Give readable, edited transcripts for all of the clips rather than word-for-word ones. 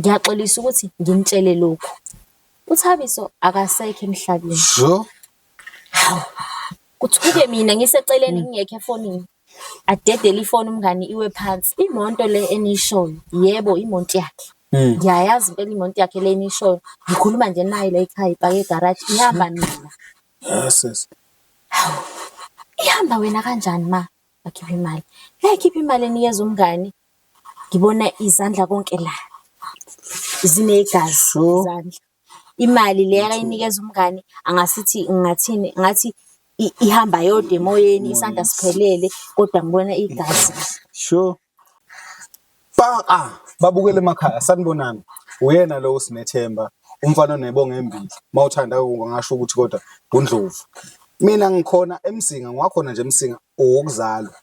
Ngiyaxolisa ukuthi nginitshele lokhu. UThabiso akasekho emhlabeni. Sho. Hawu, kuthuke mina ngiseceleni ngingekho efonini. Adedele ifoni umngani iwe phansi. Imonto le eniyishoyo, yebo imonto yakhe. Ngiyayazi impela imonto yakhe le eniyishoyo. Ngikhuluma nje nayi la ekhaya ipake egaraji, ihamba mina. Yes, yes. Hawu, ihamba wena kanjani ma? Akhiphe imali. Ekhipha imali enikeza umngani. Ngibona izandla konke la zinegazi izandla. Imali le akayinikeza umngani angasithi ngingathini ngathi ihamba yodwa emoyeni isandla siphelele kodwa ngibona igazi. Sure. Ba babukele emakhaya sanibonani. Uyena lo uSinethemba umfana onebonga embili. Mawuthanda ungasho ukuthi kodwa uNdlovu. Mina ngikhona eMsinga ngiwakhona nje eMsinga owokuzalwa.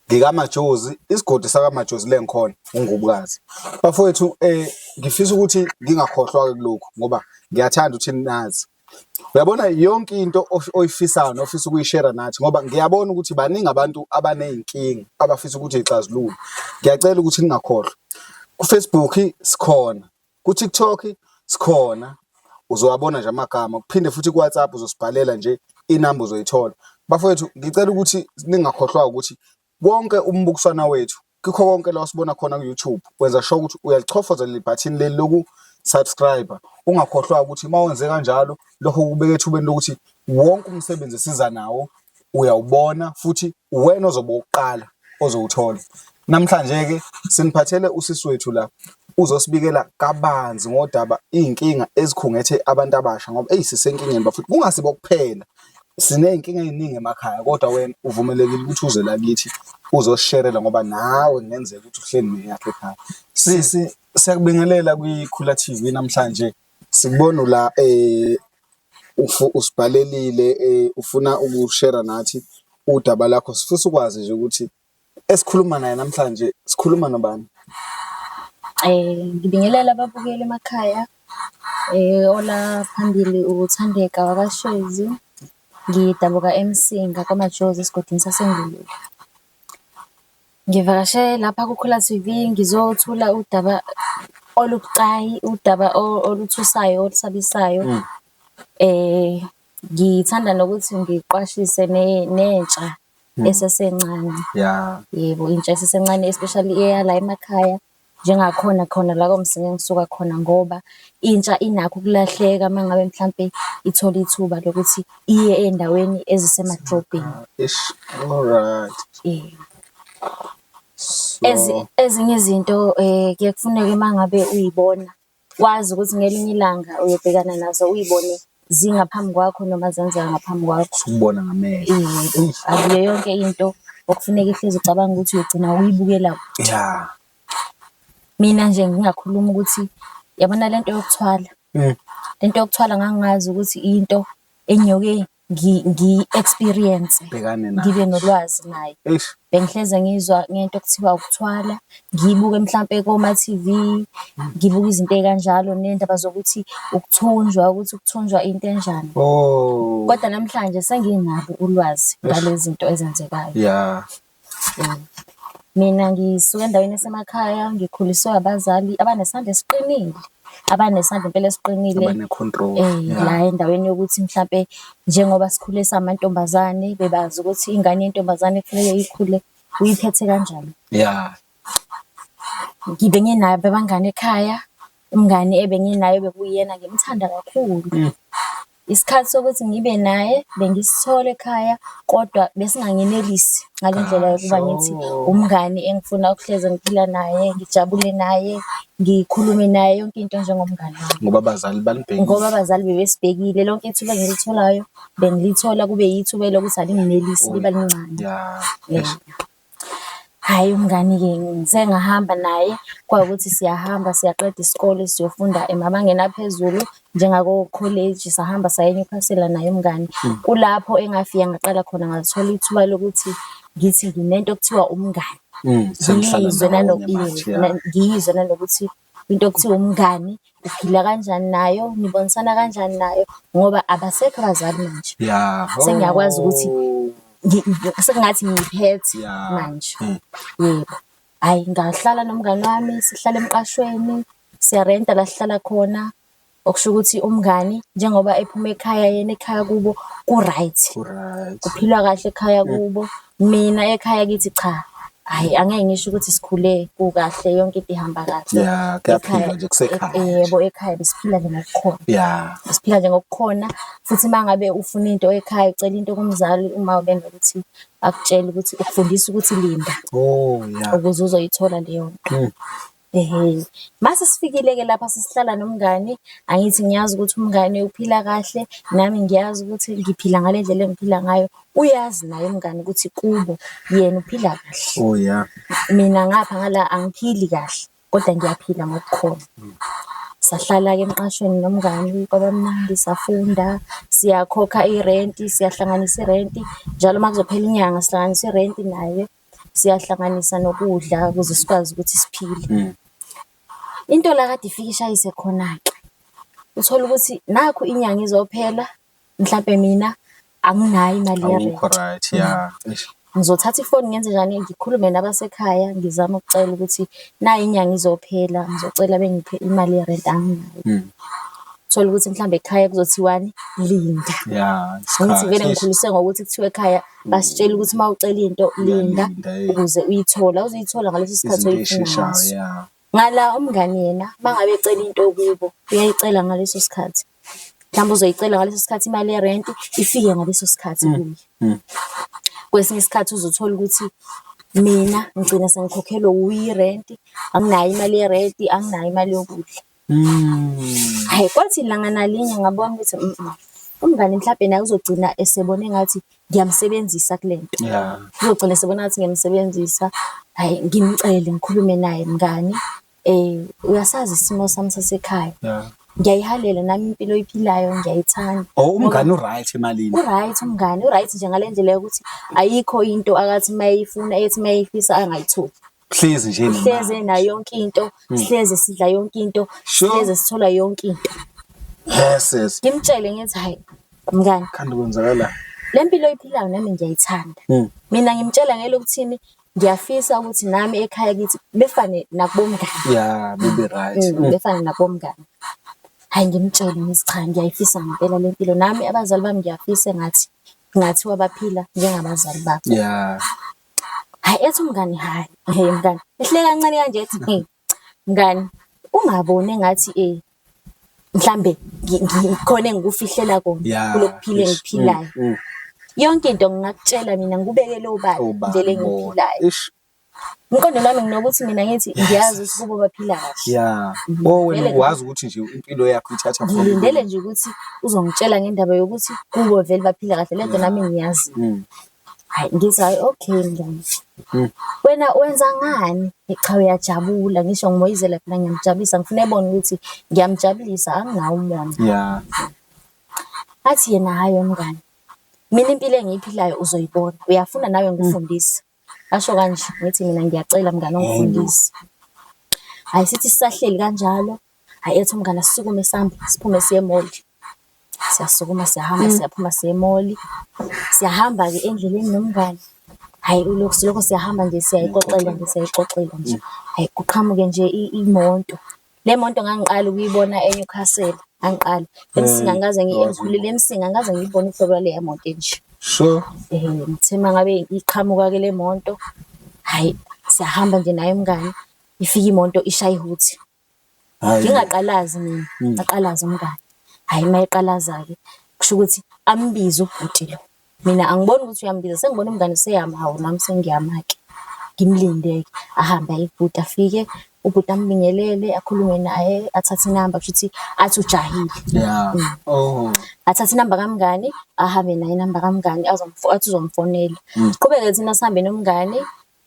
NgikaMajozi, isigodi sakaMajozi le ngikhona uNgubukazi. Bafowethu ngifisa ukuthi ngingakhohlwa-ke kulokhu ngoba ngiyathanda ukuthi nazi. Uyabona yonke into oyifisayo nofisa ukuyishera nathi ngoba ngiyabona ukuthi baningi abantu abaney'nkinga abafisa ukuthi y'xazululwe. Ngiyacela ukuthi ningakhohlwa. Ku-Facebook sikhona, ku-TikTok sikhona, uzowabona nje amagama. Kuphinde futhi ku-WhatsApp uzosibhalela nje inamba uzoyithola. Bafowethu ngicela ukuthi ningakhohlwa ukuthi wonke umbukiswana wethu kikho konke la osibona khona ku-YouTube wenza sure ukuthi uyalichofoza leli bhathini leli loku-subscribe. Ungakhohlwa ukuthi uma wenze kanjalo lokho kubeka ethubeni lokuthi wonke umsebenzi esiza nawo uyawubona futhi uwena ozobe uqala ozowuthola. Namhlanje-ke siniphathele usisi wethu la uzosibikela kabanzi ngodaba iy'nkinga ezikhungethe abantu abasha ngoba eyi sisenkingeni bafowethu, kungasibo kuphela siney'nkinga ey'ningi emakhaya kodwa wena uvumelekile ukuthi uze la kithi uzosisherela ngoba nawe kungenzeka ukuthi uhleli neyakho ekhaya. Sisi, siyakubingelela kwiKhula TV namhlanje sikubona la usibhalelile ufuna ukushera nathi udaba lakho. Sifisa ukwazi nje ukuthi esikhuluma naye namhlanje sikhuluma nobani? Ngibingelela ababukeli emakhaya. Ola phambili uThandeka wakaShezi. Ngidabuka eMsinga kwaMajozi esigodini saseNgulule. Ngivakashe lapha kuKhula TV ngizothula udaba olubucayi, udaba oluthusayo, olusabisayo. Ngithanda nokuthi ngiqwashise nentsha esesencane. Yeah. Yebo, intsha esesencane especially eyala emakhaya njengakhona khona la kwaMsinga engisuka khona ngoba intsha inakho ukulahleka uma ngabe mhlampe ithola ithuba lokuthi iye ey'ndaweni ezisemadrobheni. Eish, alright. Yebo. So, Ezinye izinto kuye kufuneke uma ngabe uyibona wazi ukuthi ngelinye ilanga uyobhekana nazo uyibone zingaphambi kwakho noma zenzeka ngaphambi kwakho. Usubona ngamehlo. Yebo, akuyo yonke into okufuneka ihlezi ucabanga ukuthi uyogcina uyibukela kude. Yeah. Mina nje ngingakhuluma ukuthi yabona lento yokuthwala, lento yokuthwala ngangingazi ukuthi into engiyoke ngiyi-experience, Bhekane nayo. ngibe nolwazi nayo. Eish. Bengihleze ngizwa ngento ekuthiwa ukuthwala, ngiyibuke mhlampe koma-T_V, ngibuke izinto ey'kanjalo ney'ndaba zokuthi ukuthunjwa, ukuthi ukuthunjwa into enjani. Oh. Kodwa namhlanje senginalo ulwazi ngale zinto ezenzekayo. Yeah. Mina ngisuka endaweni esemakhaya, ngikhuliswe abazali abanesandla esiqinile, abanesandla impela esiqinile. Abane-control, yeah. La endaweni yokuthi mhlampe njengoba sikhule samantombazane, bebazi ukuthi ingane yentombazane kufuneke ikhule uyiphethe kanjani. Yeah. Ngibe nginabo abangani ekhaya, umngani ebenginaye bekuyena ngimthanda kakhulu. Isikhathi sokuthi ngibe naye bengisithola ekhaya kodwa besingangenelisi ngale ndlela yokuba ngithi umngani engifuna ukuhlezi ngiphila naye, ngijabule naye, ngikhulume naye yonke into njengomngani wami. Ngoba abazali banibhekile. Ngoba abazali bebesibhekile lonke ithuba engilitholayo bengilithola kube yithuba elokuthi alinginelisi liba lincane. Yeah. Yeah. Hhayi umngani-ke ngize ngahamba naye, kwawukuthi siyahamba siyaqeda isikole siyofunda emabangeni aphezulu njengako-college, sahamba saya eNewcastle naye umngani. Kulapho engafika ngaqala khona ngathola ithuba lokuthi ngithi nginento ekuthiwa umngani. Senihlala Ngiyizwe ndawonye manje, ya. ngiyizwe nanokuthi into ekuthiwa umngani uphila kanjani nayo, nibonisana kanjani nayo ngoba abasekho abazali manje. Ya. Sengiyakwazi ukuthi sekungathi ngiyiphethe Ya. manje. Mm. Yebo. Hhayi ngahlala nomngani wami, sihlale emqashweni, Siyarenta la sihlala khona, okusho ukuthi umngani njengoba ephuma ekhaya yena ekhaya kubo ku-right. Ku-right. Kuphilwa kahle ekhaya kubo. Mina ekhaya kithi cha, hhayi angeke ngisho ukuthi sikhule kukahle yonke into ihamba kahle. Ya, kuyaphilwa nje kusekhaya nje. Yebo, ekhaya besiphila nje ngokukhona. Ya. Besiphila nje ngokukhona, futhi uma ngabe ufuna into ekhaya ucela into kumzali uma ubenokuthi akutshele ukuthi ukufundisa ukuthi linda. Oh ya. Ukuze uzoyithola leyo nto. Ehhe. Mase sifikile-ke lapha sesihlala nomngani, angithi ngiyazi ukuthi umngani uphila kahle, nami ngiyazi ukuthi ngiphila ngale ndlela engiphila ngayo. Uyazi naye umngani ukuthi kubo yena uphila kahle. Oh ya. Mina ngapha ngala angiphili kahle, kodwa ngiyaphila ngokukhona. Sahlala-ke emqashweni nomngani kwaba mnandi safunda, siyakhokha irenti, siyahlanganisa irenti. Njalo uma kuzophela inyanga sihlanganisa irenti naye. Siyahlanganisa nokudla ukuze sikwazi ukuthi siphile. Into la kade ifike ishayise khona-ke, uthole ukuthi nakhu inyanga izophela, mhlampe mina anginayo imali Awukho yerenti. right, ya. Eish. Ngizothatha ifoni ngenze njani? Ngikhulume nabasekhaya ngizame ukucela ukuthi nayi inyanga izophela, ngizocela bengiphe imali yerenti anginayo. Uthole ukuthi mhlambe ekhaya kuzothiwani? Linda. Ya, Angithi vele isikhathi. Eish. ngikhuliswe ngokuthi kuthiwe ekhaya basitshela ukuthi uma ucela into linda Uyalinda, eh. ukuze uyithole, awuzuyithola ngaleso sikhathi Izinto oyifuna ey'sheshayo, ngaso. ya. Ngala umngani yena uma ngabe ecela into kubo uyayicela ngaleso sikhathi. Mhlawumbe uzoyicela ngaleso sikhathi imali yerenti ifike ngaleso sikhathi kuye. Kwesinye isikhathi uzothola ukuthi mina ngigcina sengikhokhelwa wuye irenti, anginayo imali yerenti, anginayo imali yokudla. Hhayi, kwathi langa nalinye ngabona ukuthi umngani mhlampe naye uzogcina esebona engathi ngiyamsebenzisa kule nto. Yeah. Uzogcina esebona ngathi ngiyamsebenzisa. Hhayi, ngimcele ngikhulume naye, mngani, uyasazi isimo sami sasekhaya. Yeah. Ngiyayihalela nami impilo oyiphilayo ngiyayithanda. Oh, umngani u-right emalini? U-right umngani, u-right nje ngale ndlela yokuthi ayikho into akathi uma eyifuna ethi uma eyifisa angayitholi. Hlezi nje nemali. Hlezi enayo yonke into, hlezi sidla yonke into, Sure. hlezi sithola yonke into. Yes, yes. Ngimtshele ngithi hayi mngani, Kanti kwenzakala. le mpilo oyiphilayo nami ngiyayithanda. Mina ngimtshela ngelokuthini ngiyafisa ukuthi nami ekhaya kithi befane nakubomngani. Yeah, bebe right. Befane nakubomngani. Hayi ngimtshele ngithi cha ngiyayifisa ngempela le mpilo nami abazali bami ngiyafisa engathi kungathiwa baphila njengabazali babo. Yeah. Hhayi ethi umngani hhayi, hhe mngani, ehleke kancane kanje ethi he mngani ungaboni engathi mhlambe khona engikufihlela kona Yeah. kulokuphila Ish. engikuphilayo. Yonke into ngingakutshela mina ngikubekele obala Obala, indlela bona. engiyiphilayo. Ish. Emqondweni wami nginokuthi mina ngithi ngiyazi ukuthi kubo baphila kahle. Yeah. Oh wena Vele wazi ukuthi nje impilo yakho ithatha from ngilindele nje ukuthi uzongitshela ngendaba yokuthi kubo vele baphila kahle lento nami ngiyazi. Hhayi ngithi hhayi okay mngani. Wena wenza ngani? Cha uyajabula ngisho ngimoyizela phela ngiyamjabulisa ngifuna ebone ukuthi ngiyamjabulisa anginawo umona. Yeah. Athi yena hhayi mngani, mina impilo engiyiphilayo uzoyibona, uyafuna nawe ngikufundise. Asho kanje ngithi mina ngiyacela mngani ungifundise. Hhayi sithi sisahleli kanjalo, hhayi ethi umngani asisukume sihambe siphume siye e-mall. Siyasukuma siyahamba siyaphuma siye e-mall. Siyahamba-ke endleleni nomngani. Hhayi ulokhu silokhu siyahamba nje siyayixoxela nje siyayixoxela nje. Hhayi kuqhamuke nje imoto. Le moto ngangiqala ukuyibona eNewcastle, ngangiqala. EMsinga angikaze ngikhulele eMsinga angikaze ngiyibone uhlobo lwaleya moto enje. Sure. Ngithe uma ngabe iqhamuka-ke le moto, hhayi siyahamba nje naye umngani, ifike imoto ishaye ihuthi. Hhayi. Ngingaqalazi mina, aqalaze umngani. Hhayi uma eqalaza-ke kusho ukuthi ambize ubhuti lo. Mina angiboni ukuthi uyambiza, sengibona umngani useyama, hawu nami sengiyama-ke. Ngimlinde-ke ahambe aye kubhuti afike, ubhuti ambingelele, akhulume naye, athathe inamba kusho ukuthi athi ujahile. Yeah. Oh. Athathe inamba kamngani, ahambe naye inamba kamngani athi uzomfonela. Siqhubeke thina sihambe nomngani,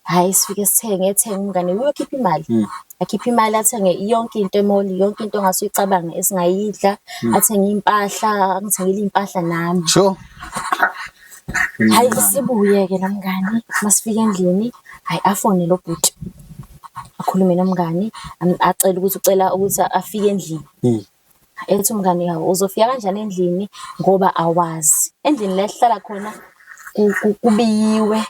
hhayi sifike sithenge, ethenge umngani uyokhipha imali. Akhiphe imali athenge yonke into e-mall, yonke into ongase uyicabange esingayidla, athenge iy'mpahla, angithengele iy'mpahla nami. Sure. Hhayi sibuye-ke nomngani, masifika endlini, hhayi afone lo bhuti. Akhulume nomngani, acele ukuthi ucela ukuthi afike endlini. Ethi umngani hawu uzofika kanjani endlini ngoba awazi. Endlini la esihlala khona kubiyiwe,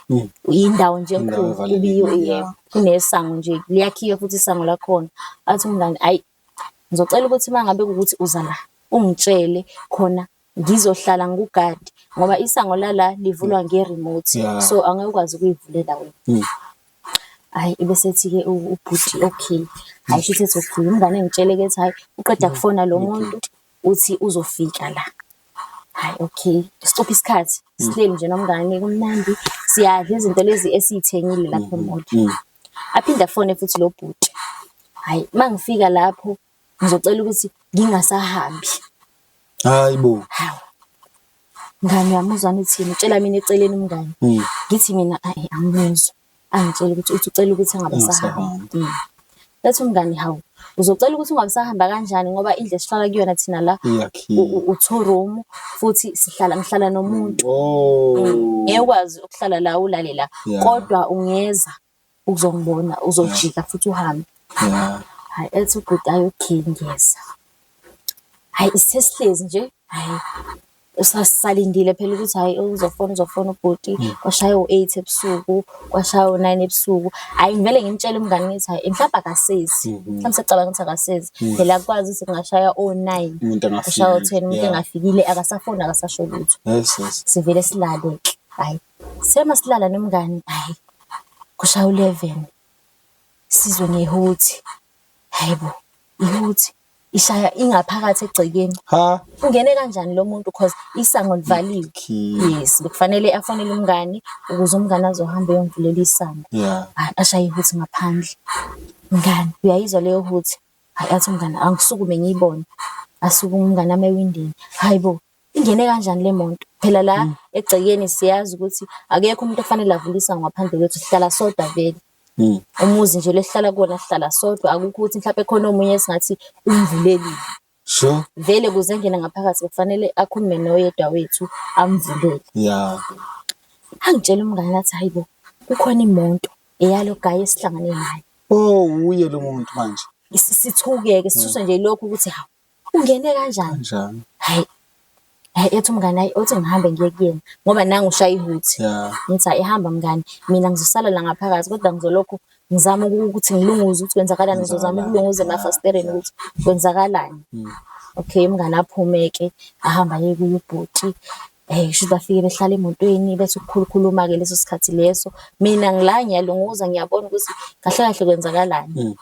indawo nje Indawo enkulu, evalelekile, kubiyiwe yeah. yebo. Kunesango nje, liyakhiwa futhi isango lakhona. Athi umngani hhayi Ngizocela ukuthi uma ngabe kuwukuthi uza la, ungitshele khona ngizohlala ngikugade ngoba isango lala livulwa nge-remote, so angeke ukwazi ukuyivulela wena. Hhayi, ebese ethi-ke ubhuti okay. Hhayi, shuthi ethi okay, umngane engitshele-ke ethi hhayi, uqeda kufona lo muntu uthi uzofika la. Hhayi okay, sicuphe isikhathi, sihleli nje nomngane kumnandi, siyadla izinto lezi esiy'thengile lapha e-mall. Aphinde afone futhi lo bhuti. Hhayi, uma ngifika lapho ngizocela ukuthi ngingasahambi. Hayi bo. Hawu. Mngani uyamuzwa uthini? Utshela mina eceleni umngani. Ngithi mina ayi angimuzwa. Angitshela ukuthi uthi ucela ukuthi angabe esahamba. Ethi umngani hawu, uzocela ukuthi ungabe usahamba kanjani ngoba indlu esihlala kuyona thina la u-two room futhi sihlala ngihlala nomuntu. Oh. Ngeke ukwazi ukuhlala la ulale la kodwa ungeza ukuzongibona uzojika futhi uhambe. Hhayi ethi ubhuti hhayi okay ngiyeza. Hhayi sithe sihlezi nje, hhayi Sasalindile phela ukuthi hhayi uzofona uzofona ubhuti, kwashaya o-eight ebusuku, kwashaya o-nine ebusuku. Hhayi ngivele ngimtshele umngani ngithi hhayi mhlawumbe akasezi, mhlawumbe secabanga ukuthi akasezi. Phela akukwazi ukuthi kungashaya o-nine, Umuntu kushaya engafikile, o-ten umuntu yeah. engafikile, akasafoni akasasho lutho. Yes, yes. Sivele silale-ke, hhayi. Sithe uma silala nomngani, hhayi kushaya u-eleven, sizwe ngehuthi. Hhayi bo, ihuthi. Ishaya ingaphakathi egcekeni. Ha? Ungene kanjani lo muntu cause isango livaliwe. Khiye. Yes, bekufanele afonele umngani ukuze umngani azohamba eyomvulela isango. Yeah. Hhayi ashaye ihuthi ngaphandle. Mngani, uyayizwa leyo huthi? Hhayi athi umngani angisukume ngiyibone. Asukume umngani ame ewindini. Hhayi bo, ingene kanjani le moto? Phela la egcekeni siyazi ukuthi akekho umuntu okufanele avule isango ngaphandle kwethu, sihlala sodwa vele. Umuzi nje lesihlala kuwona sihlala sodwa akukho ukuthi mhlawumbe khona omunye esingathi umvulelile. Sure. Vele kuze engene ngaphakathi kufanele akhulume noyedwa wethu amvulele. Yeah. Angitshela umngane athi hayi bo, kukhona imoto eyalo guy esihlangane naye. Oh, uye lo muntu manje. Sithuke-ke sithuswe nje lokhu ukuthi hawu ungene kanjani? Kanjani? Hhayi, hhayi ethi umngani hhayi othi ngihambe ngiye kuyena ngoba nangu ushaya ihuthi. Yeah. Ngithi hhayi hamba mngani, mina ngizosala la ngaphakathi kodwa ngizolokhu ngizama ukuthi ngilunguze ukuthi kwenzakalani, ngizozama ukulunguza emafasiteleni ukuthi kwenzakalani. Okay, umngani aphume-ke ahambe aye kuye ubhuti. Kushuthi bafike behlala emotweni bethi ukukhulukhuluma-ke leso sikhathi leso. Mina ngila ngiyalunguza ngiyabona ukuthi kahle kahle kwenzakalani.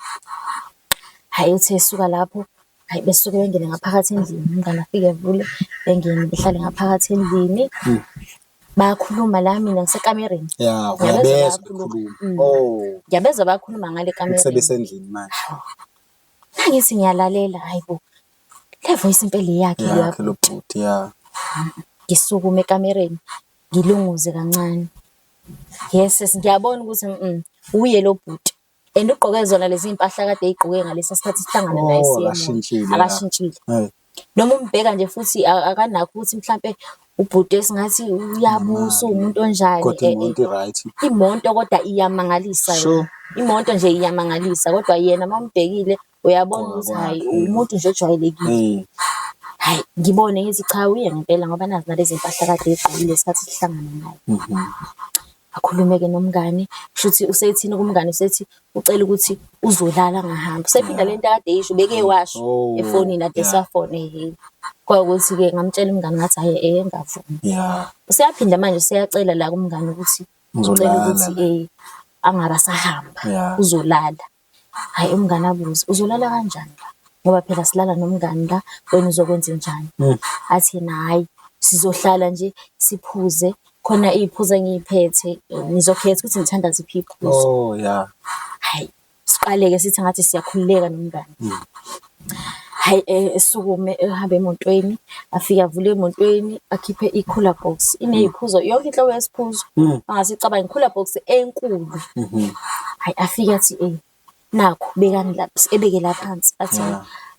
Hhayi uthe esuka lapho, hhayi besuke bengene ngaphakathi endlini, umngani afike avule, bengene behlale ngaphakathi endlini. Bayakhuluma la mina ngisekamereni. Ya, Ngiyabezwa uyabezwa bayakhuluma. bekhuluma. Mm. Oh, Ngiyabezwa bayakhuluma ngale kamereni. sebesendlini manje. Mangithi ngiyalalela, hhayi bo, le voice impela eyakhe leya Yakhe lo bhuti. bhuti, ya. Ngisukume ekamereni, ngilunguze kancane. Yes, yes, ngiyabona ukuthi uye lo bhuti. And ugqoke zona lezi mpahla kade eyigqoke ngalesa sikhathi sihlangana naye Oh, siye mall. akashintshile la. Akashintshile. Hey. Noma umbheka nje futhi akanakho ukuthi mhlampe ubhuti esingathi uyabusa uwumuntu onjani. Kodwa Eh, eh. imoto i-right. Imoto kodwa iyamangalisa yona. Sure. Imoto nje iyamangalisa kodwa yena uma umbhekile uyabona Gqoka ukuthi hhayi kwakhe. umuntu nje ojwayelekile. Hey. Hhayi ngibone ngithi cha uye ngempela ngoba nazi nalezi mpahla kade ey'gqokile ngesikhathi sihlangana naye. Akhulume-ke nomngani, kushuthi usethini kumngani usethi ucela ukuthi uzolala angahambi. Usephinda le nto akade eyisho, ubeke washo Oh, efonini ade yeah. esafona ehhe. Kwawukuthi-ke ngamtshela umngani ngathi hhayi engavumi. Yeah. Useyaphinda manje useyacela la kumngani ukuthi ucela Ngizolala ukuthi la. angabe asahamba, Yeah. uzolala. Hhayi umngani abuze, uzolala kanjani la? Ngoba phela silala nomngani la, wena uzokwenzenjani? Athi yena hhayi, sizohlala nje siphuze, khona iy'phuzo engiy'phethe, nizokhetha ukuthi nithanda ziphi iy'phuzo. Oh, yeah. Hhayi, siqale-ke sithi ngathi siyakhululeka nomngani. Hhayi esukume ehambe emotweni, afike avule emotweni, akhiphe i-cooler box. Iney'phuzo, yonke inhlobo yesiphuzo. Ongase ucabange, i-cooler box enkulu. Hhayi afike athi nakhu bekani la, ebeke la phansi athi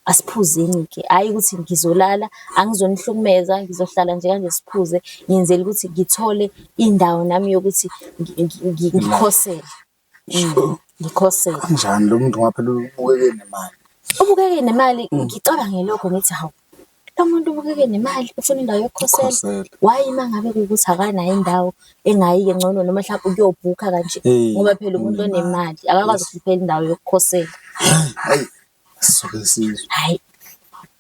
asiphuzeni-ke. Hhayi ukuthi ngizolala, angizonihlukumeza, ngizohlala nje kanje siphuze, ngiyenzela ukuthi ngithole indawo nami yokuthi ngikhosele. Ngikhosele. Kanjani lo muntu ngoba phela ubukeke nemali. Ubukeke nemali, ngicabange lokho ngithi hawu, lo muntu ubukeke nemali ufuna indawo yokukhosela. Khosela. Why uma ngabe kuwukuthi akanayo indawo engayi-ke ngcono noma mhlawumbe ukuyobhukha kanje Hey, ngoba phela umuntu unemali. onemali akakwazi Yes. ukuhluphela indawo yokukhosela. Hayi. Sisuke sizwe. Hhayi,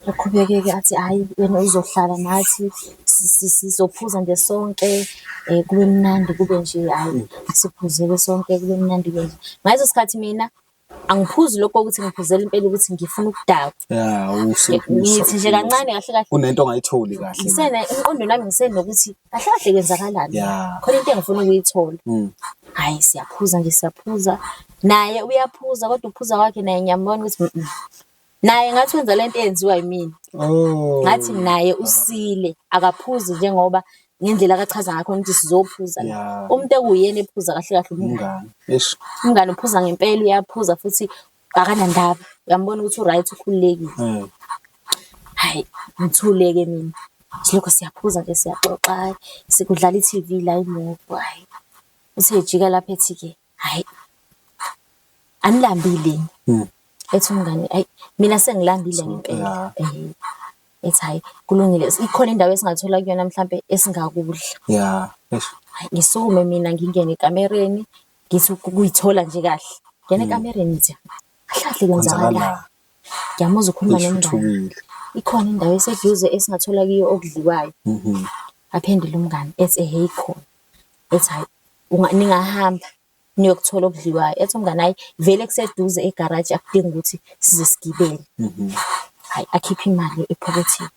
uqhubeke-ke athi hhayi yena uzohlala nathi sizophuza nje sonke kube mnandi kube nje hhayi. Siphuze-ke sonke kube mnandi kube nje. Ngaleso sikhathi mina angiphuzi lokho kokuthi ngiphuzela impela ukuthi ngifuna ukudakwa. Ya, Ngithi nje kancane kahle kahle. Kunento ongayitholi kahle. Ngisene emqondweni wami ngisenokuthi kahle kahle kwenzakalani. Ya. Khona into engifuna ukuyithola. Hhayi siyaphuza nje siyaphuza, naye uyaphuza kodwa ukuphuza kwakhe naye ngiyambona ukuthi naye ngathi wenza lento eyenziwa yimina. Oh. Ngathi naye usile, akaphuzi njengoba ngendlela akachaza ngakhona ukuthi sizophuza la. Ya. Umuntu ekuwuyena ephuza kahle kahle umngani. Umngani. Eish. Umngani uphuza ngempela, uyaphuza futhi akanandaba. Uyambona ukuthi u-right ukhululekile. Hhayi, ngithule-ke mina. Silokhu siyaphuza nje siyaxoxa, sekudlala i-T_V la imuvi, hhayi. Uthi ejika lapha ethi-ke, hhayi, anilambile yini? Ethi umngani, hhayi, mina sengilambile ngempela. Ethi hhayi, kulungile, ikhona indawo esingathola kuyona mhlampe esingakudla. Ya, eish. Hhayi, ngisukume mina ngingene ekamereni, ngithi ukuyithola nje kahle. Ngena ekamereni nje, kahle kahle kwenzakalani? Kwenzakalani? Ngiyamuzwa ukhuluma Eish, nomngani. uthukile. Ikhona indawo eseduze esingathola kuyo okudliwayo. Aphendule umngani, ethi ehhe ikhona. Ethi hhayi, ningahamba niyokuthola okudliwayo. Ethi umngani hhayi, vele kuseduze egaraji akudingi ukuthi size sigibele. Hhayi, akhiphe imali ephaketheni,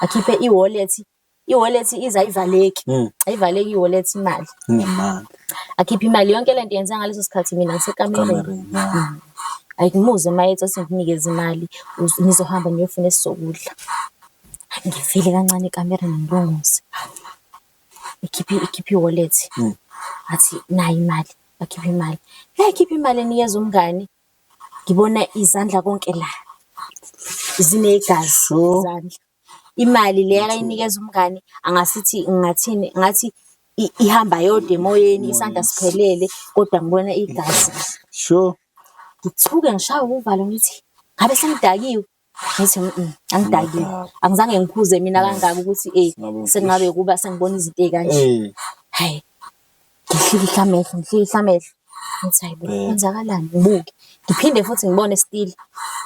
akhiphe i-wallet. I-wallet ize ayivaleki, ayivaleki i-wallet imali. Inemali. Akhiphe imali, yonke lento yenzeka ngaleso sikhathi mina ngisekamereni. Kamereni, ya. Hhayi, ngimuze uma ethi asenginikeze imali, nizohamba niyofuna esizokudla. Hhayi, ngivile kancane ekamereni ngilunguze. Ikhiphe i-wallet. Athi nayi imali, akhiphe imali. Ayikhiphe imali enikeza umngani, ngibona izandla konke la, zinegazi Sure. izandla. Imali le akayinikeza umngani, angasithi ngingathini, ngathi ihamba yodwa emoyeni, isandla siphelele, kodwa ngibona igazi. Sure. Ngithuke ngishawe uvalo ngithi, ngabe sengidakiwe? Ngithi angidakiwe. Angizange ngiphuze mina kangaka ukuthi sengabe kuba sengibona izinto ey'kanje. Hhayi, ngihlikihla amehlo, ngihlikihla amehlo. Ngithi hayi bo, kwenzakalani? Ngibuke. Ngiphinde futhi ngibone still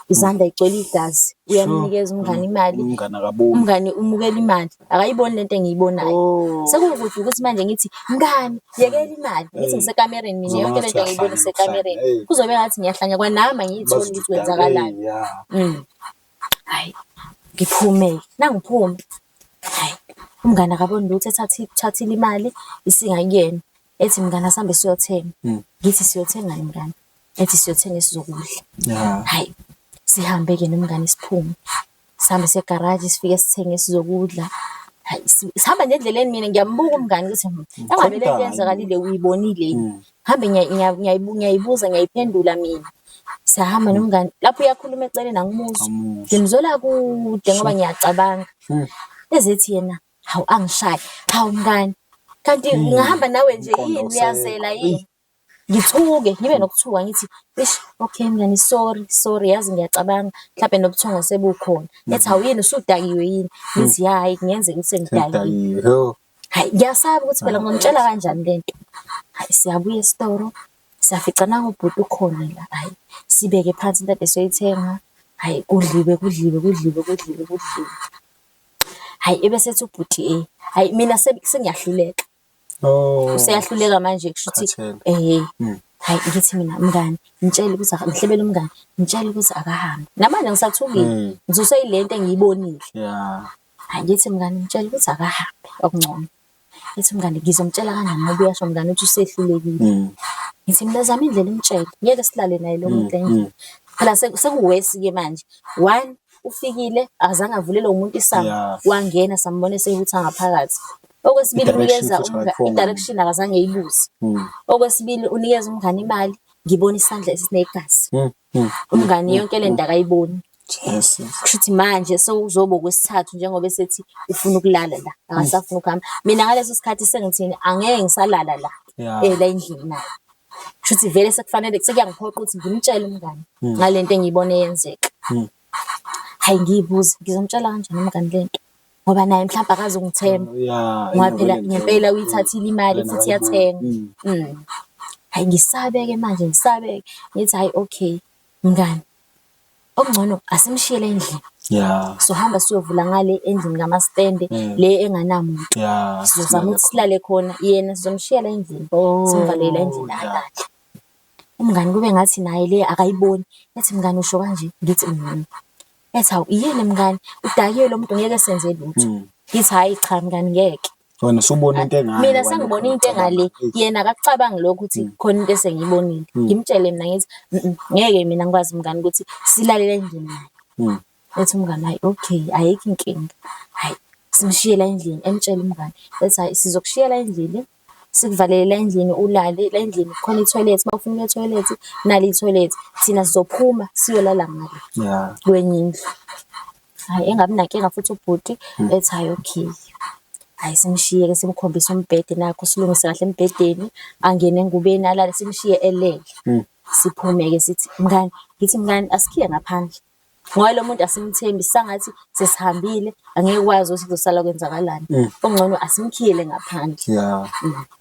izandla y'gcwele igazi. Uyamnikeza umngani imali. Umngani akaboni. Umngani umukela imali. Akayiboni lento engiyibonayo. Oh. Sekukude ukuthi manje ngithi, mngani, yekela imali. Ngithi ngisekamereni mina, Kuzoba yonke lento ngathi ngiyibona uyahlanya, isekamereni. uyahlanya. Kuzobe ngathi ngiyahlanya kwanami angiyitholi ukuthi kwenzakalani. Ya. Hhayi, ngiphume-ke. Nangiphuma, hhayi, umngani akaboni lutho ethathile imali isingakuyena. Ethi mngani asambe siyothenga. Ngithi siyothengani mngani? Ethi siyothenga esizokudla. Ya. Hhayi, sihambe-ke nomngani siphume. Sihambe siye egaraji sifike sithenge esizokudla. Hhayi, sihamba nje endleleni mina ngiyambuka umngani ukuthi engabe le nto eyenzakalile uyibonile yini? Hambe ngiyayibuza ngiyayiphendula mina. Siyahamba nomngani, lapho uyakhuluma eceleni angimuzwa. Awumuzwa. Ngimzwela kude ngoba ngiyacabanga. Ezethi yena, hawu angishaye, hawu mngani, kanti ngingahamba nawe nje Umqondo yini, awusekho. uyazela yini? Ngithuke, ngibe nokuthuka ngithi, eish, okay mngani, sorry, sorry, yazi ngiyacabanga, mhlampe nobuthongo sebukhona. Ethi hawu yini usudakiwe yini? Ngithi ya, hhayi kungenzeka ukuthi sengidakiwe. Sengidakiwe. Yo. Hhayi, ngiyasaba ukuthi phela ngizomtshela kanjani lento. Hhayi, siyabuya esitoro, siyafica nangu ubhuti ukhona la, hhayi, sibeke phansi into ade siyoyithenga. Hhayi, kudliwe, kudliwe, kudliwe, kudliwe, kudliwe. Hhayi, ebese ethi ubhuti hhayi mina sengiyahluleka. Oh. Useyahluleka manje kusho ukuthi Khathele. Hhayi ngithi mina mngani, ngitshele ukuthi ngihlebele umngani, ngitshele ukuthi akahambe. Namanje ngisathukile, ngithuswe yile nto engiyibonile. Ya. Hhayi ngithi mngani ngitshele ukuthi akahambe okungcono. Ngithi mngani ngizomtshela kanjani ngoba uyasho mngani ukuthi usehlulekile. Ngithi mina zama indlela umtshele, ngeke silale naye lo muntu endlini. Phela sekuwesi-ke manje. One, ufikile akazange avulele umuntu isango, wangena sambona esehutha ngaphakathi. Okwesibili I-direction unikeza futhi akayiphiwanga. i-direction akazange eyibuze. Okwesibili unikeza umngani imali, ngibona isandla esinegazi. Umngani yonke lento akayiboni. Jesus. Kusho ukuthi manje sewuzoba okwesithathu njengoba esethi ufuna ukulala la, akasafuni ukuhamba. Mina ngaleso sikhathi sengithini, angeke ngisalala la, Ya. la endlini naye. Kusho ukuthi vele sekufanele sekuyangiphoqa ukuthi ngimtshele umngani ngale nto engiyibone yenzeka. Hhayi ngiyibuze, ngizomtshela kanjani umngani lento? Ngoba naye mhlawumbe akazungithemba. Ya. Ngoba phela ngempela uyithathile imali futhi iyathenga. Hhayi ngisabe-ke manje, ngisabe-ke. Ngithi hhayi okay, mngani, Okungcono asimshiyele endlini. Yeah. Sohamba siyovula ngale endlini kamastende le enganamuntu. Yeah. Sizozama ukuthi silale khona, yena sizomshiyela endlini. Oh, Simvalele endlini yeah. alale. Umngani kube ngathi naye le akayiboni. Ethi mngani usho kanje, ngithi mhm. Ethi hawu yini mngani, udakiwe lo muntu ngeke senze lutho. Ngithi hhayi cha mngani ngeke. Wena usubona into engale. Mina sengibona into engale, yena akakucabangi lokho ukuthi khona into esengiyibonile. Ngimtshele mina ngithi "Mm, ngeke mina ngikwazi mngani ukuthi silalele endlini naye. Ethi umngani hhayi okay, ayikho inkinga. Hhayi simshiye la endlini, emtshele umngani ethi hhayi sizokushiyela endlini, sikuvalele la endlini ulale la endlini kukhona ithoyilethi, uma ufuna ukuya ethoyilethi nali ithoyilethi. Thina sizophuma siyolala ngale kwenye indlu. Hhayi engabi nankinga futhi ubhuti ethi hhayi okay. Hhayi simshiye-ke simkhombise umbhede nakhu silungise kahle embhedeni, angene engubeni alale simshiye elele. Siphume-ke sithi mngani, ngithi mngani asikhiye ngaphandle ngoba lo muntu asimthembi sangathi sesihambile angeke kwazi ukuthi kuzosala kwenzakalani. Okungcono asimkhiyele ngaphandle. Yeah.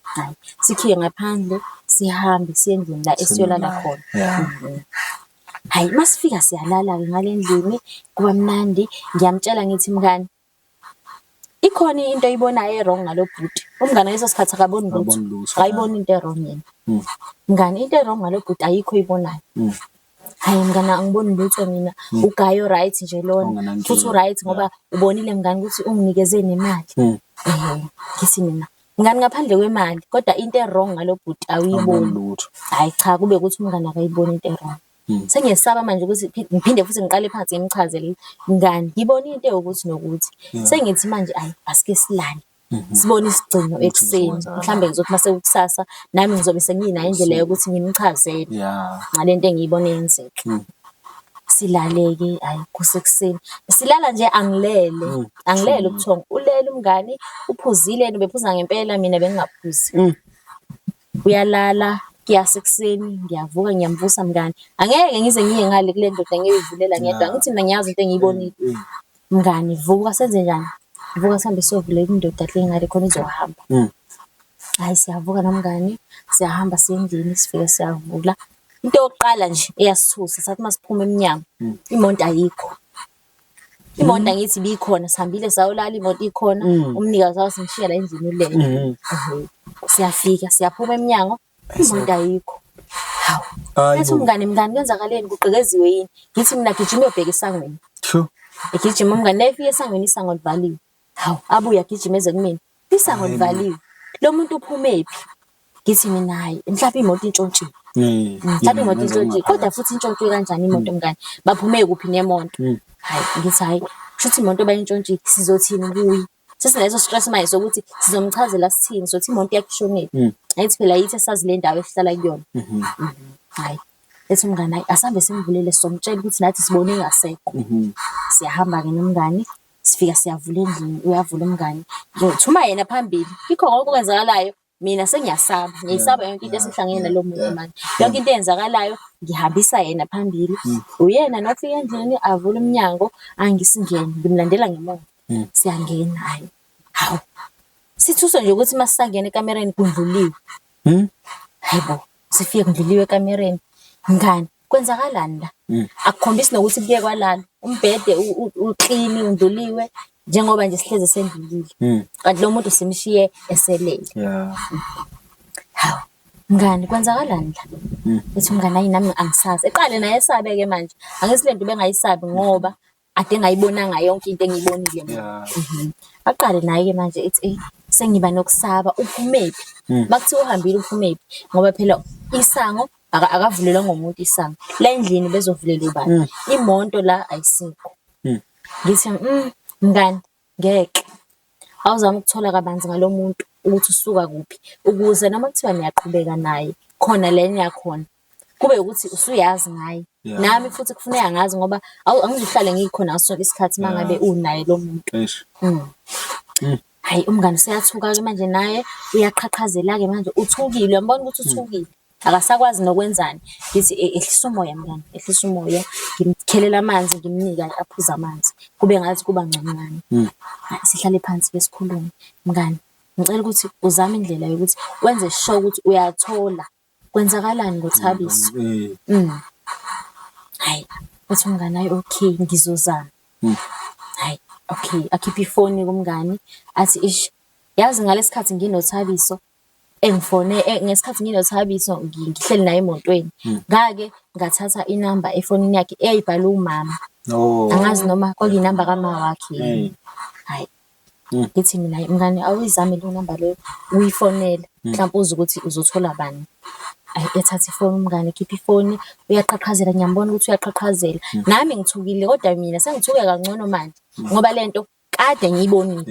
Hhayi sikhiye ngaphandle sihambe siye endlini la esiyolala khona. Yeah. Hhayi masifika siyalala-ke ngale ndlini kuba mnandi, ngiyamtshela ngithi mngani, ikhona into oyibonayo e-wrong ngalo bhuti. Umngani ngaleso sikhathi akaboni lutho, Akaboni lutho, akayiboni into e-wrong yena. Mngani into e-wrong ngalo bhuti ayikho oyibonayo. Hhayi mngani angiboni lutho mina, uguy o-right nje lona Ongenankinga, futhi u-right ngoba ubonile mngani ukuthi unginikeze nemali. Ehhe, ngithi mina mngani ngaphandle kwemali kodwa into e-wrong ngalo bhuti Awuboni awuyiboni. lutho. Hhayi cha kube ukuthi umngani akayiboni into e-wrong. Sengiyesaba manje ukuthi ngiphinde futhi ngiqale phansi ngimchazele mngani ngibone into ewukuthi nokuthi. Sengithi manje ayi asike silale sibone isigcino Ukuthi ekuseni. kuzokwenzakalani. Mhlambe ngizothi mase kukusasa nami ngizobe senginayo indlela yokuthi ngimchazele Yeah. ngale nto engiyibone yenzeka. Silale-ke hhayi kusekuseni. Silala nje angilele, angilele ubuthongo. Ulele umngani, uphuzile yena ubephuza ngempela mina bengingaphuzi. Uyalala kuyasa ekuseni ngiyavuka ngiyamvusa mngani. Angeke ngize ngiye ngale kule ndoda ngiyoyivulela ngedwa. Angithi mina ngiyazi into engiyibonile. Mngani vuka senze njani? Vuka sihambe siyovulela indoda le ngale khona izohamba. Hhayi siyavuka nomngani, siyahamba siya endlini sifike siyavula. Into yokuqala nje eyasithusa sathi masiphuma emnyango, imoto ayikho. Imoto angithi ibikhona, sihambile sayolala imoto ikhona, umnikazi wayo simshiya la endlini ulele. Ehhe. Siyafika siyaphuma emnyango, imoto ayikho. Hawu, Hayi ethi bo. umngani mngani kwenzakaleni kugqekeziwe yini? Ngithi mina gijima uyobheka esangweni. Sure. Egijima umngani, nayefika esangweni isango livaliwe. Hawu, abuye agijime eze kumina. Isango Hayi bo. livaliwe. Lo muntu uphumephi? Ngithi mina hhayi, mhlawumbe imoto intshontshiwe. Mhlawumbe imoto intshontshiwe, kodwa futhi intshontshwe kanjani imoto mngani? Baphume kuphi nemoto? Hhayi, ngithi hhayi, kushuthi imoto bayintshontshile, sizothini kuye? Sesineso stress manje sokuthi sizomchazela sithini, sothi imoto yakhe ishonile. Angithi phela yithi esazi le ndawo esihlala kuyona. Hhayi, ethi umngani hhayi, asambe simvulele sizomtshela ukuthi nathi sibone engasekho. Siyahamba-ke nomngani, sifika siyavula endlini, uyavula umngani. Ngithuma yena phambili, kikho konke okwenzakalayo mina sengiyasaba, ngiyayisaba yonke into esihlangene nalo muntu manje. Yonke into eyenzakalayo ngihambisa yena phambili. Uyena nofika endlini avule umnyango angisingene, ngimlandela ngemuva. Siyangena hhayi, hawu sithuswe nje ukuthi masisangena ekamereni kundluliwe. Hayi bo, sifike kundluliwe ekamereni. Mngani, kwenzakalani la? Akukhombisi nokuthi kuye kwalala. Umbhede uklini undluliwe njengoba nje sihlezi sendlulile. Kanti lo muntu simshiye eselele. Yeah. Hawu, mngani kwenzakalani la? Ethi umngani hayi nami angisazi. Eqale naye esabe-ke manje. Angithi le nto ubengayisabi ngoba ade ngayibonanga yonke into engiyibonile mina. Yeah. Aqale naye-ke manje ethi eyi sengiba nokusaba uphumephi? Makuthiwa uhambile uphumephi? Ngoba phela isango akavulelwa ngomuntu isango. La endlini bezovulela ubani? Imoto la ayisekho. Ngithi mngani ngeke. Awuzame ukuthola kabanzi ngalo muntu ukuthi usuka kuphi ukuze noma kuthiwa niyaqhubeka naye khona la eniyakhona kube ukuthi usuyazi ngaye. Yeah. Nami futhi kufuneka ngazi ngoba angizuhlale ngikhona ngaso sonke isikhathi uma ngabe unaye lo muntu. Eish. Hhayi umngani useyathuka-ke manje naye uyaqhaqhazela-ke manje uthukile, uyambona ukuthi uthukile. Akasakwazi nokwenzani. Ngithi ehlisa umoya mngani, ehlisa umoya. Ngimkhelela amanzi ngimnike aphuze amanzi. Kube ngathi kuba ngconywana. Hhayi sihlale phansi-ke sikhulume. Mngani, ngicela ukuthi uzame indlela yokuthi wenze sure ukuthi uyathola kwenzakalani ngoThabiso. Hhayi, Uthi umngani hhayi okay ngizozama. Hhayi okay, akhiphe ifoni kumngani athi ish, yazi ngalesi khathi nginoThabiso engifone ngesikhathi nginoThabiso ngihleli naye emotweni, ngake ngathatha inamba efonini yakhe eyayibhalwe umama. Oh. Angazi noma kwakuyinamba kama wakhe yini. Hey. Hhayi, ngithi mina hhayi mngani awuyizame leyo namba leyo uyifonele, mhlampe uzwe ukuthi uzothola bani. Hhayi ethathe ifoni umngani ekhiphe ifoni, uyaqhaqhazela ngiyambona ukuthi uyaqhaqhazela. Nami ngithukile kodwa mina sengithuke kangcono manje, ngoba le nto kade ngiyibonile.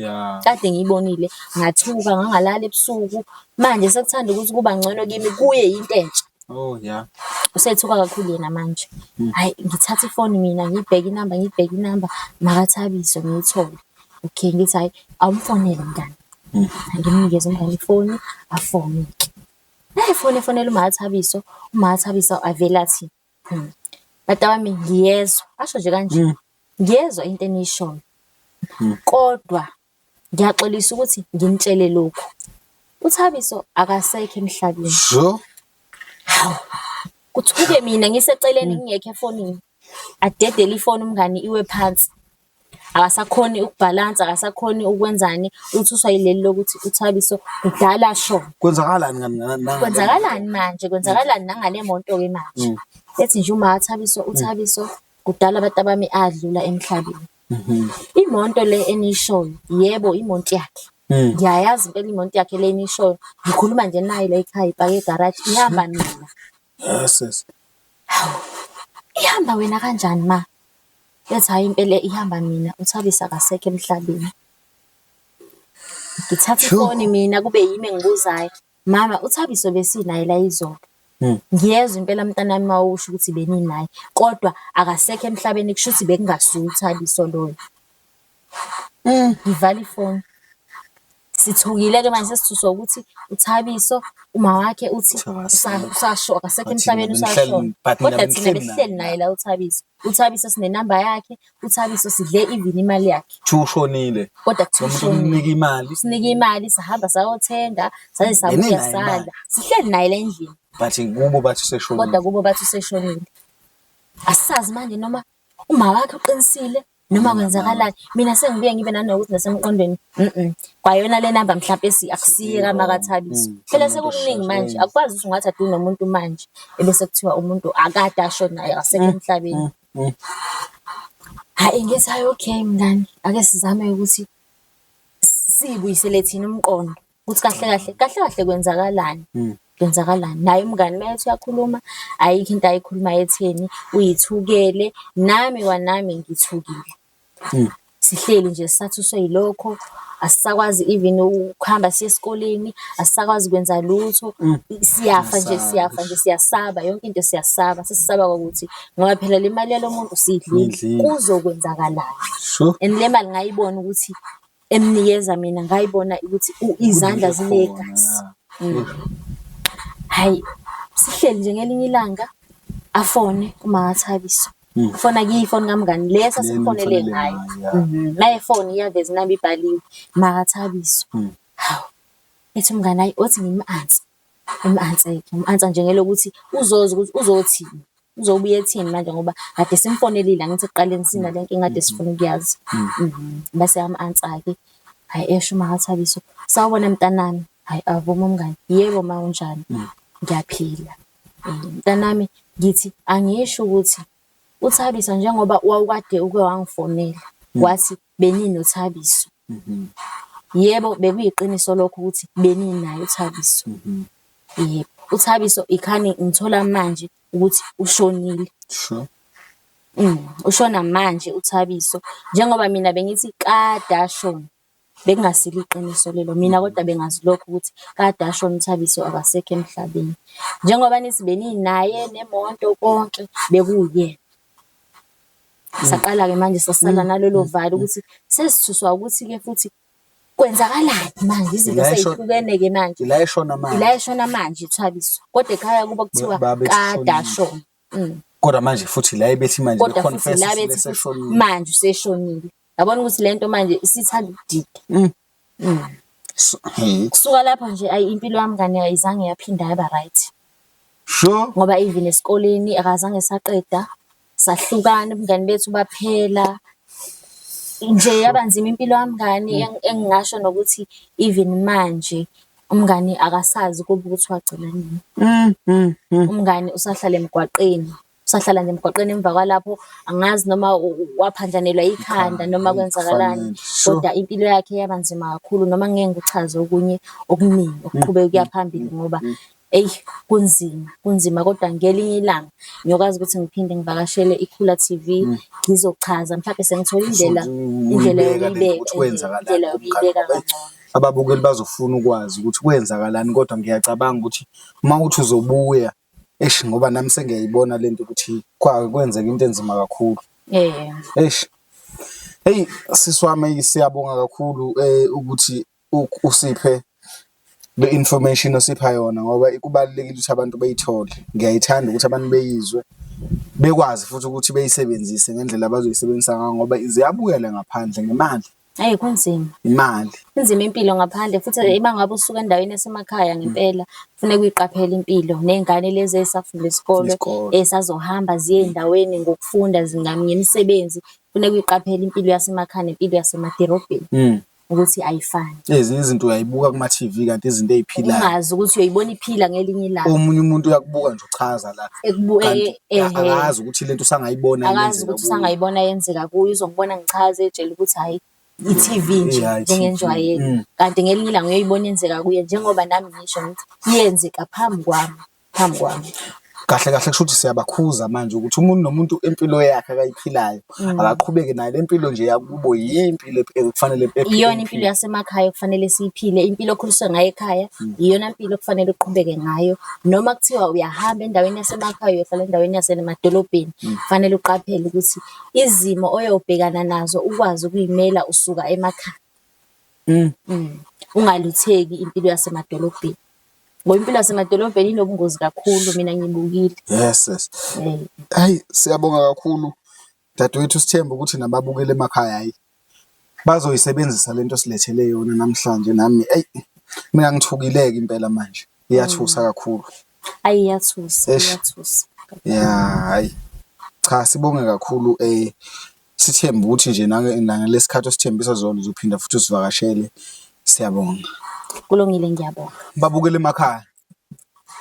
Kade ngiyibonile, ngathuka ngangalala ebusuku. Manje sekuthanda ukuthi kuba ngcono kimi, kuye yinto entsha. Oh yeah. Usethuka kakhulu yena manje. Hhayi ngithathe ifoni mina ngiyibheke inamba, ngiyibheke inamba, makaThabiso ngiyithole. Okay, ngithi hhayi awumfonele mngani. Ngimnikeze umngani ifoni, afone-ke. Efona efonela uMaThabiso, uMaThabiso avele athi, bantabami ngiyezwa, asho nje kanje, ngiyezwa into eniyishoyo, kodwa ngiyaxolisa ukuthi nginitshele lokhu. UThabiso akasekho emhlabeni. Sho. Hawu, kuthuke mina ngiseceleni ngingekho efonini. Adedele ifoni umngani iwe phansi. Akasakhoni ukubhalansa, akasakhoni ukwenzani, uthuswa yileli lokuthi uThabiso kudala ashona. Kwenzakalani ngani Kwenzakalani manje? Kwenzakalani nangale moto-ke manje? Ethi nje uma Thabiso, uThabiso kudala abantu abami adlula emhlabeni. Imoto le eniyishoyo, yebo imoto yakhe. Ngiyayazi impela imoto yakhe le eniyishoyo. Ngikhuluma nje nayi la ekhaya ipake egaraji, ihamba mina. Yes, yes. Hawu, ihamba wena kanjani ma? Ethi hhayi impela ihamba mina, uThabiso akasekho emhlabeni. Ngithatha ifoni mina kube yimi engibuzayo, mama uThabiso besinaye la izolo. Ngiyezwa impela mntanami uma usho ukuthi beninaye, kodwa akasekho emhlabeni kushuthi bekungasuye uThabiso loyo. Ngivala ifoni. Sithukile-ke manje sesithuswa ukuthi uThabiso uma wakhe uthi usasho akasekho emhlabeni usashona. Kodwa thina besihleli naye la uThabiso. UThabiso sinenamba yakhe, uThabiso sidle even imali yakhe. Kuthiwa ushonile. Kodwa kuthiwa Nomuntu ushonile. umnika imali. Sinike imali sahamba sayothenga, saze sabuya Beninayo sala. imali. Sihleli naye la endlini. But kubo bathi useshonile. Kodwa kubo bathi useshonile. Asisazi manje noma uma wakhe uqinisile noma kwenzakalani. Mina sengibuye ngibe nanokuthi nasemqondweni, kwayona le namba mhlampe akusiye kaMakaThabiso. Phela sekukuningi manje, akukwazi ukuthi ungathi ade unomuntu manje, ebese kuthiwa umuntu akade ashona akasekho emhlabeni. Hhayi ngithi hhayi okay mngani, ake sizame ukuthi siyibuyisele thina umqondo ukuthi kahle kahle, kahle kahle kwenzakalani, kwenzakalani. Naye umngani uma ethi uyakhuluma, ayikho into ayikhulumayo etheni, uyithukele, nami kwanami ngithukile. Sihleli nje sisathuswe yilokho, asisakwazi even ukuhamba siye esikoleni, asisakwazi kwenza lutho. Siyafa nje, siyafa nje, siyasaba, yonke into siyasaba. Sesisaba ukuthi ngoba phela le mali yalo muntu siyidlile, Niyidlile. kuzokwenzakalani? Sure. And le mali ngayibona ukuthi emnikeza mina, ngayibona ukuthi izandla zinegazi. Hhayi, sihleli nje ngelinye ilanga afone uMakaThabiso. Ufona kiyi ifoni kamngani le esasifonele ngayo. Mayefona iyaveza inamba ibhaliwe, MakaThabiso. Hawu, ethi umngani hhayi othi ngim-answer. Ngim-answer-ke, ngim-answer nje ngelokuthi uzozwa ukuthi uzothini, uzobuye ethini manje ngoba kade simfonelile angithi ekuqaleni sinale nkinga kade sifuna ukuyazi. Bese eyam-answer-ke, hhayi esho uMakaThabiso, sawubona mntanami. Hhayi avume umngani, yebo ma unjani? Ngiyaphila. Mntanami ngithi angisho ukuthi uThabiso njengoba wawukade uke wangifonela wathi beninoThabiso. Yebo, bekuyiqiniso lokho ukuthi beninaye uThabiso. Yebo, uThabiso ikhani ngithola manje ukuthi ushonile. Sure. Ushona manje uThabiso. Njengoba mina bengithi kade ashona. Bekungasilo iqiniso lelo, mina kodwa bengazi lokho ukuthi kade ashona uThabiso akasekho emhlabeni. Njengoba nithi beninaye nemoto konke bekuwuyena. Saqala-ke manje sasala nalolo valo ukuthi sesithuswa ukuthi-ke futhi kwenzakalani manje izinto sey'hlukene-ke manje. Ila eshona manje. Ila eshona manje uThabiso. Kodwa ekhaya kubo kuthiwa kade ashona. Kodwa manje futhi la ebethi manje Kodwa futhi la bethi futhi manje useshonile. Yabona ukuthi lento manje isithanda ukudida. Kusuka lapho nje ayi impilo yami ngane ayizange yaphinda yaba right. Sure. Ngoba even esikoleni akazange saqeda. Sahlukana ubungani bethu baphela. Nje yaba nzima impilo kamngani engingasho nokuthi even manje umngani akasazi kubo ukuthi wagcina nini. Umngani usahlala emgwaqeni, usahlala nje emgwaqeni emva kwalapho angazi noma waphanjanelwa ikhanda noma kwenzakalani. Kodwa impilo yakhe yaba nzima kakhulu noma ngingeke ngikuchaze okunye okuningi okuqhubeka kuya phambili ngoba eyi kunzima, kunzima kodwa ngelinye ilanga ngiyokwazi ukuthi ngiphinde ngivakashele iKhula TV ngizochaza mhlampe sengithole indlela indlela Uyibeka lento yokuyibeka ukuthi ehe, kwenzakalani indlela kumngani yokuyibeka ngoba eyi kangcono. ababukeli bazofuna ukwazi ukuthi kwenzakalani kodwa ngiyacabanga ukuthi uma uthi uzobuya eish ngoba nami sengiyayibona lento ukuthi kwake kwenzeka into enzima kakhulu. Eh. Eish. Hey sisi wami siyabonga kakhulu ukuthi usiphe le information osipha yona ngoba kubalulekile ukuthi abantu beyithole. Ngiyayithanda ukuthi abantu beyizwe bekwazi futhi ukuthi beyisebenzise ngendlela abazoyisebenzisa ngayo ngoba ziyabukela ngaphandle ngemali. Eyi kunzima. Imali. Inzima impilo ngaphandle futhi uma ngabe usuka endaweni yasemakhaya ngempela kufuneka uyiqaphele impilo ney'ngane lezi ey'safunda isikole Isikole. ey'sazohamba ziye ey'ndaweni ngokufunda ngemisebenzi. Kufuneka uyiqaphele impilo yasemakhaya nempilo yasemadorobheni ukuthi ayifani. Ezinye izinto uyayibuka kuma-TV kanti izinto ey'philayo. Ungazi ukuthi uyoyibona iphila ngelinye ilanga. Omunye umuntu uyakubuka nje uchaza la kanti Ehhe. akazi ukuthi lento usangayibona Akazi yenzeka ukuthi kuye. usangayibona yenzeka kuye, uzongibona ngichaza ey'tshela ukuthi hhayi i-T_V nje Yeah, i-TV. njengenjwayelo. Kanti ngelinye ilanga uyoyibona yenzeka kuye njengoba nami ngisho ngithi yenzeka phambi kwami, phambi kwami. Kahle kahle kusho ukuthi siyabakhuza manje ukuthi umuntu nomuntu impilo yakhe akayiphilayo akaqhubeke nayo le mpilo nje yakubo yimpilo ekufanele Iyona impilo yasemakhaya okufanele siyiphile, impilo okhuliswe ngayo ekhaya iyona mpilo okufanele uqhubeke ngayo. Noma kuthiwa uyahamba endaweni yasemakhaya uyohlala endaweni yasemadolobheni, kufanele uqaphele ukuthi izimo oyobhekana nazo ukwazi ukuy'mela usuka emakhaya. Ungalutheki impilo yasemadolobheni. Ngoba impilo yasemadolobheni inobungozi kakhulu mina ngibukile. Yes, yes. Hayi siyabonga kakhulu dadewethu, sithemba ukuthi nababukeli emakhaya hayi bazoyisebenzisa lento osilethele yona namhlanje. Nami eyi mina ngithukileke impela manje, iyathusa kakhulu. Ayi iyathusa, Eish. iyathusa. Ya, hayi cha sibonge kakhulu sithembe ukuthi nje nangalesikhathi osithembisa zona uzophinda futhi usivakashele. Siyabonga. Kulungile ngiyabonga. Babukeli emakhaya,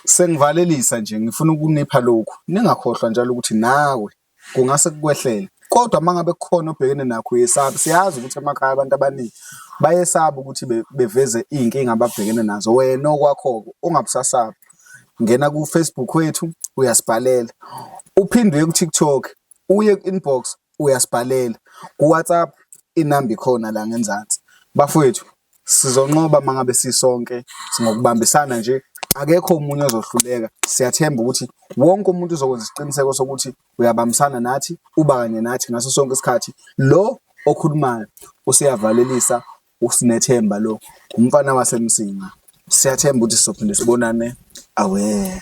sengivalelisa nje ngifuna ukunipha lokhu. Ningakhohlwa njalo ukuthi nawe kungase kukwehlele. Kodwa uma ngabe kukhona obhekene nakho uyesaba, siyazi ukuthi emakhaya abantu abaningi bayesaba ukuthi beveze iy'nkinga ababhekene nazo. Wena okwakho-ke ungabusasaba. Ngena ku-Facebook wethu uyasibhalela, uphinde uye ku-TikTok, uye ku-inbox uyasibhalela, ku-WhatsApp inamba ikhona la ngenzansi. Bafowethu sizonqoba uma ngabe sisonke ngokubambisana nje, akekho omunye ozohluleka. Siyathemba ukuthi wonke umuntu uzokwenza isiqiniseko sokuthi uyabambisana nathi, uba kanye nathi ngaso sonke isikhathi. Lo okhulumayo useyavalelisa, uSinethemba lo, umfana waseMsinga. Siyathemba ukuthi sizophinde sibonane. Awe.